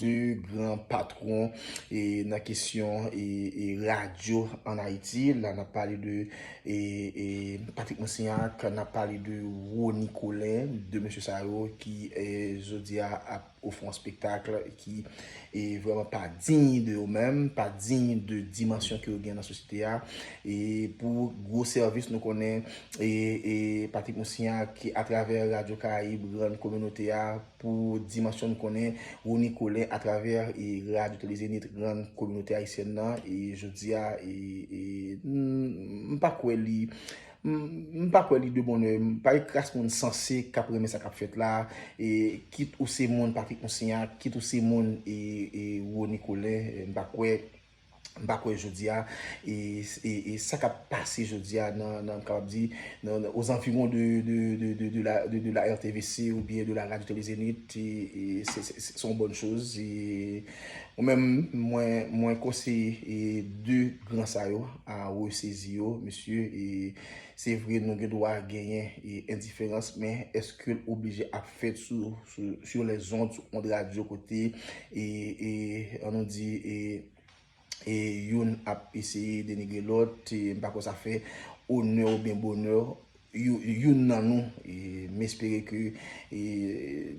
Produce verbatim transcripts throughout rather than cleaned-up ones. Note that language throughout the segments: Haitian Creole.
de gran patwon e nan kesyon e, e radyo ann Ayiti. La n ap pale de e, e Patrick Monsignac, n ap pale de Rony Colin, de mesye sa yo ki e, jodi a ap ofri yon spektak ki e, vrèman pa diy de yo menm, pa diy de dimansyon ke yo gen nan sosyete a. E pou gwo sèvis nou konnen e, e Patrick Monsignac ki atravè Radyo Karayib rann kominote a, pou dimansyon nou konnen Rony Colin atravè e Radyo Tele Zenith rann kominote ayisyèn nan e jodi a e, e m pa kwè li m pa kwè li de bonè, m pa kras moun sanse k ap renmen sa k ap fèt la, e kit ou se moun Patrick Monsignac, kit ou se moun e, e Rony Colin, e m pa kwè m pa kwè jodi a e, e, e sa k ap pase jodi a nan, nan m kapab di nan, nan, aux environs de, de, de, de, de la, de, de la R T V C oubyen de la Radio Télé Zénith, e, e se, se, se, se yon bòn choz. E mwen menm mwen mwen konseye e de gran sa yo a resezi yo mesye. E se vre nou gen dwa genyen e endiferans, men èske l oblije ap fèt sou, sou, sur les ondes, sou ond radyo kote e, e an nou di e e youn ap eseye denigre lòt, e m pa kwè sa fè onè oubyen bonè youn nan nou. E m espere ke e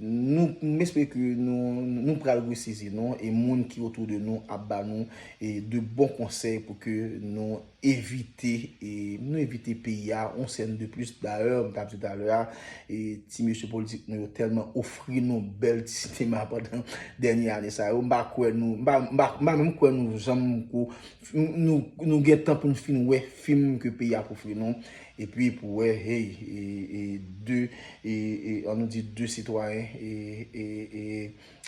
nou m espere ke nou nou pral resezi nou e moun ki otou de nou ap ba nou e de bon konsèy pou ke nou evite e nou evite peyi a yon sèn de plis. Dayè m t ap di talè a e ti mesye politik nou yo tèlman ofri nou bèl ti sinema pandan dènye ane sa yo. M pa kwè nou m pa m pa m pa menm kwè nou janm ko nou nou gen tan pou n fin wè fim ke peyi a ap ofri nou epi pou wè hey e, e de e, e an nou di de sitwayen e, e, e,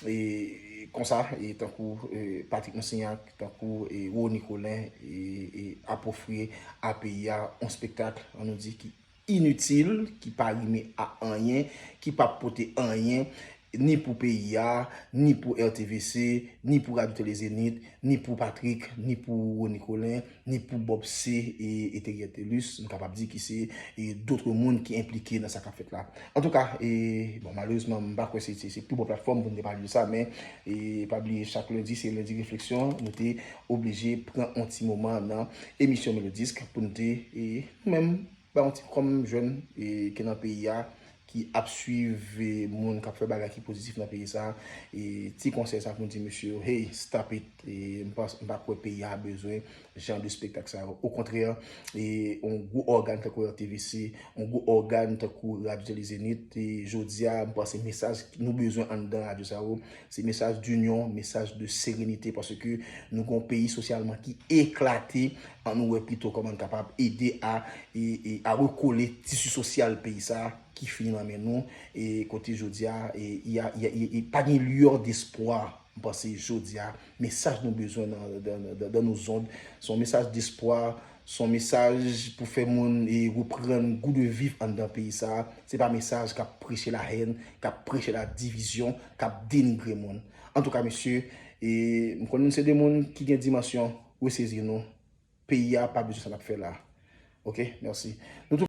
e konsa e tankou e Patrick Monsignac, tankou e Rony Colin e, e ap ofri a peyi a yon spektak an nou di ki initil, ki pa rime a anyen, ki p ap pote anyen ni pou peyi a, ni pou R T V C, ni pou Radyo Tele Zenith, ni pou Patrick, ni pou Rony Colin, ni pou Bob C e Etheriel Thelus, m kapab di ki se e dotre moun ki enplike nan sa k ap fèt la. Antouka, e bon malerezman m pa kwè se se se pi bon platfòm pou n te pale de sa, men e pa bliye chak lendi se lendi refleksyon, nou te oblije pran yon ti moman nan emisyon Melodisk pou n te e nou menm ba yon ti kòm jèn e ki nan peyi a ki ap swiv e moun k ap fè bagay ki pozitif nan peyi sa. E ti konsèy sa pou n di mesye yo hey stop it. E m pa m pa kwè peyi a bezwen jan de spektak sa yo. Okontrè e yon gwo ògàn tankou R T V C, yon gwo ògàn tankou Radyo Tele Zenith e jodi a m panse mesaj nou bezwen anndan radyo sa yo se mesaj dinyon, mesaj de serenite paske nou gen yon peyi sosyalman ki eklate. Ann nou wè pito kòman n kapab ede a e, e a rekole tisi sosyal peyi sa ki fini nan men nou e kote jodi a e, y a, y a, y a, y a, pa gen lueur d'espoir. M panse jodi a mesaj nou bezwen nan, dans, dans, dans nos ondes se yon mesaj d'espoir, se yon mesaj pou fè moun e reprann gou de viv anndan peyi sa. Se pa mesaj k ap preche la hèn, k ap preche la divizyon, k ap denigre moun. Antouka mesye e m konn nou se de moun ki gen dimansyon. Resezi nou. Peyi a pa bezwen sa n ap fè la. Ok, mèsi. Nou tou